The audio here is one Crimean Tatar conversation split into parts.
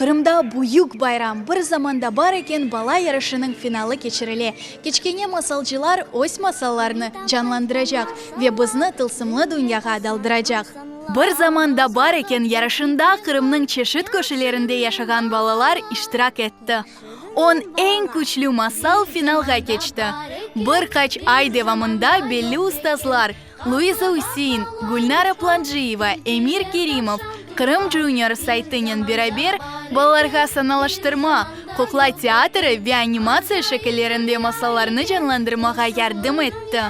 Qırımda büyük bayram, bir zamanda bar eken bala yarışınıñ finalı keçirile. Kiçkene masalcılar öz masallarını canlandıracaq ve bizni tılsımlı dünyağa daldıracaq. Bir zamanda bar eken yarışında Qırımnıñ çeşit köşelerinde yaşağan balalar iştirak etti. On eñ küçlü masal finalğa keçti. Bir qaç ay devamında belli ustazlar, Luiza Üsein, Gülnara Planciyeva, Emir Kerimov, Qırım Junior saytınen beraber balalarğa sanalaştırma, qoqla teatri ve animatsiya şekillerinde masallarnı canlandırmağa yardım etti.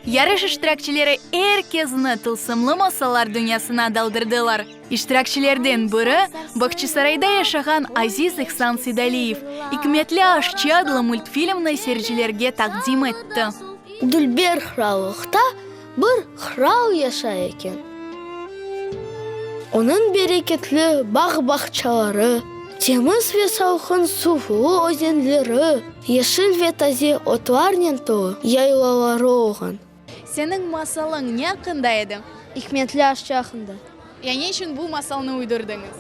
Yarış iştirakçileri er kezni tılsımlı masallar dünyasına daldırdılar. İştirakçilerden biri, Bağçasarayda yaşağan Aziz İhsan Seydaliyev, İkmetli aşçı adlı multfilmni seyircilerge taqdim etti. Dülber qırallıqta bir qıral yaşay eken. Onıñ bereketli bağ-bağçaları, temiz ve salqın suvlu özenleri, yeşil ve taze otlarnen tolu yaylaları olğan. Seniñ masalıñ ne aqqında edi? İkmetli aşçı aqqında. Ya ne içün bu masalnı uydurdıñız?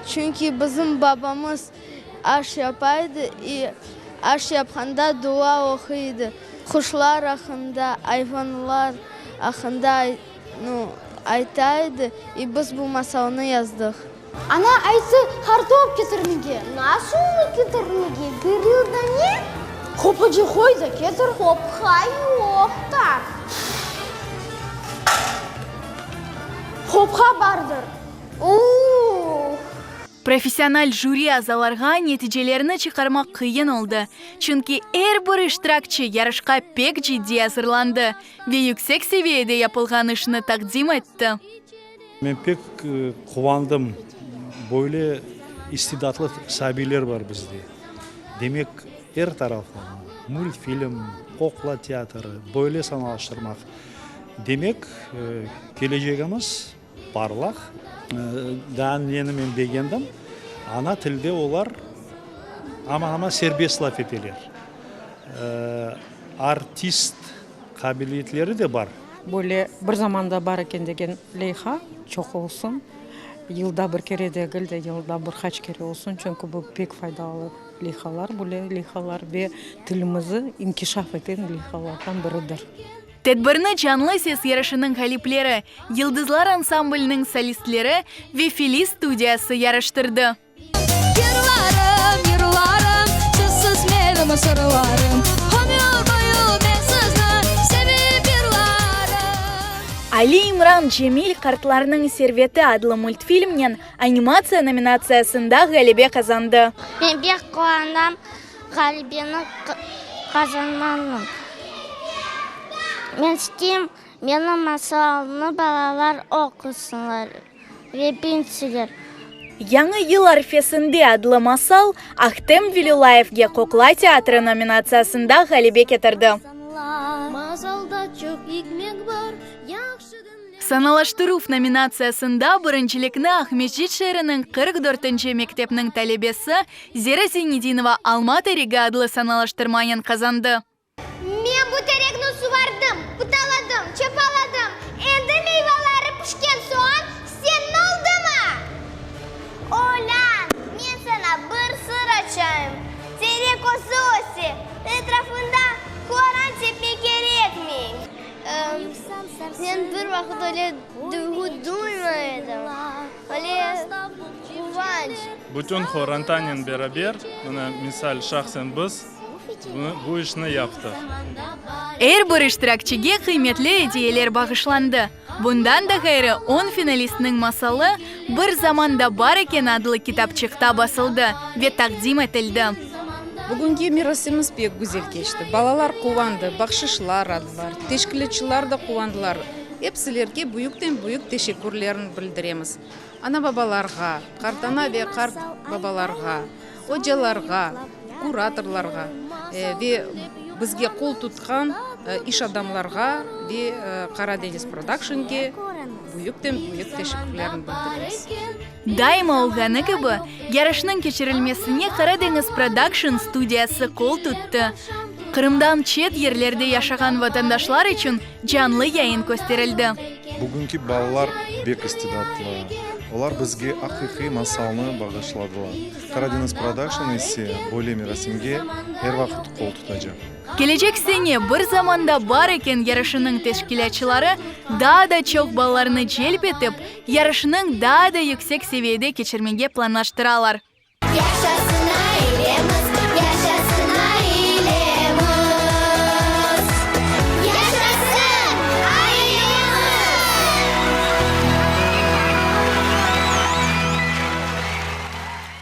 Çünki bizim babamız aş yapa edi i aş yapqanda dua oquy edi. Quşlar aqqında, ayvanlar aqqında, nu, ayta edi i biz bu masalnı yazdıq. Ana ayttı, qartop ketirmege. Nasıl onı ketirmege? Bir yılda ne? Qopqacı qoy da ketir. Qopqa yoq da. Qopqa bardır. U-u-uh! Professional jüri azalarğa neticelerni çıqarmaq qıyın oldı, çünki er bir iştirakçi yarışqa pek ciddiy azırlandı ve yüksek seviyede yapılğan işni taqdim etti. Men pek quvandım, böyle istidatlı sabiyler bar bizde. Demek, er taraflama, mültfilm, qoqla teatrı, böyle sanalaştırmaq. Demek, kelecegimiz parlaq. Daa neni men begendim, ana tilde olar aman-aman serbest laf eteler. Artist qabiliyetleri de bar. Böyle bir zamanda bar eken degen leyha çoq olsun, yılda bir kere degil de, yılda bir qaç kere olsun, çünki bu pek faydalı leyhalar, böyle leyhalar ve tilimizi inkişaf eten leyhalardan biridir. Tedbirni Canlı ses yarışınıñ ğalipleri, Yıldızlar ansambliniñ solistleri ve Filiz studiyası yarıştırdı. Yırlarım, yırlarım, sizsiz menim sırlarım, Ömür boyu men sizni sevip yırlarım. Ali İmran Cemil Qartlarnıñ serveti adlı multfilmnen animatsiya nominatsiyasında ğalebe qazandı. Men pek quvanam ğalebeni qazanğanım. Men isteyim, menim masalımnı balalar oqusınlar. Ve bilsinler. Yañı yıl arfesinde adlı masal Ahtem Velilâyevge Qoqla teatri nominatsiyasında ğalebe ketirdi. Sanalaştıruv nominatsiyasında birincilikni Aqmescit şeeriniñ 44-nci mektepniñ talebesi Zera Zinedinova Alma teregi adlı sanalaştırmanen qazandı. Men bu terekni suvardım, pıtaladım, çapaladım, endi meyvaları pişken soñ sen ne oldımı? Olân, men saña bir sır açayım, terek özü öse, etrafında qoran tepmek kerekmey. Men bir vaqıt öyle duyğu duymay edim, öyle quvanç. Bütün qorantanen beraber, mına, misal, şahsen biz, Bunı, bu işni yaptıq. Er bir iştirakçige qıymetli ediyeler bağışlandı. Bundan da ğayrı, on finalistniñ masalı Bir zamanda bar eken adlı kitapçıqta basıldı ve taqdim etildi. Bugünki merasimimiz pek güzel keçti. Balalar quvandı, bahşışlar aldılar, teşkilâtçılar da quvandılar. Epsilerge büyükten-büyük teşekkürlerini bildiremiz. Ana-babalarğa, qartana ve qartbabalarğa, ocalarğa, kuratorlarğa ve bizge qol tutqan iş adamlarğa ve Qaradeñiz Prodakşnge büyükten-büyük teşekkürlerni bildiremiz. Daima olğanı kibi, yarışnıñ keçirilmesine Qaradeñiz Prodakşn studiyası qol tuttı. Qırımdan çet yerlerde yaşağan vatandaşlar içün canlı yayın kösterildi. Bugünki balalar bek istidatlı. Olar bizge aqiqiy masalnı bağışladılar. Karadeniz Production ise böyle merasimge er vaqıt qol tutacaq. Kelecek sene Bir zamanda bar eken yarışınıñ teşkilâtçıları daa da çoq balalarnı celp etip, yarışnıñ daa da yüksek seviyede keçirmege planlaştıralar.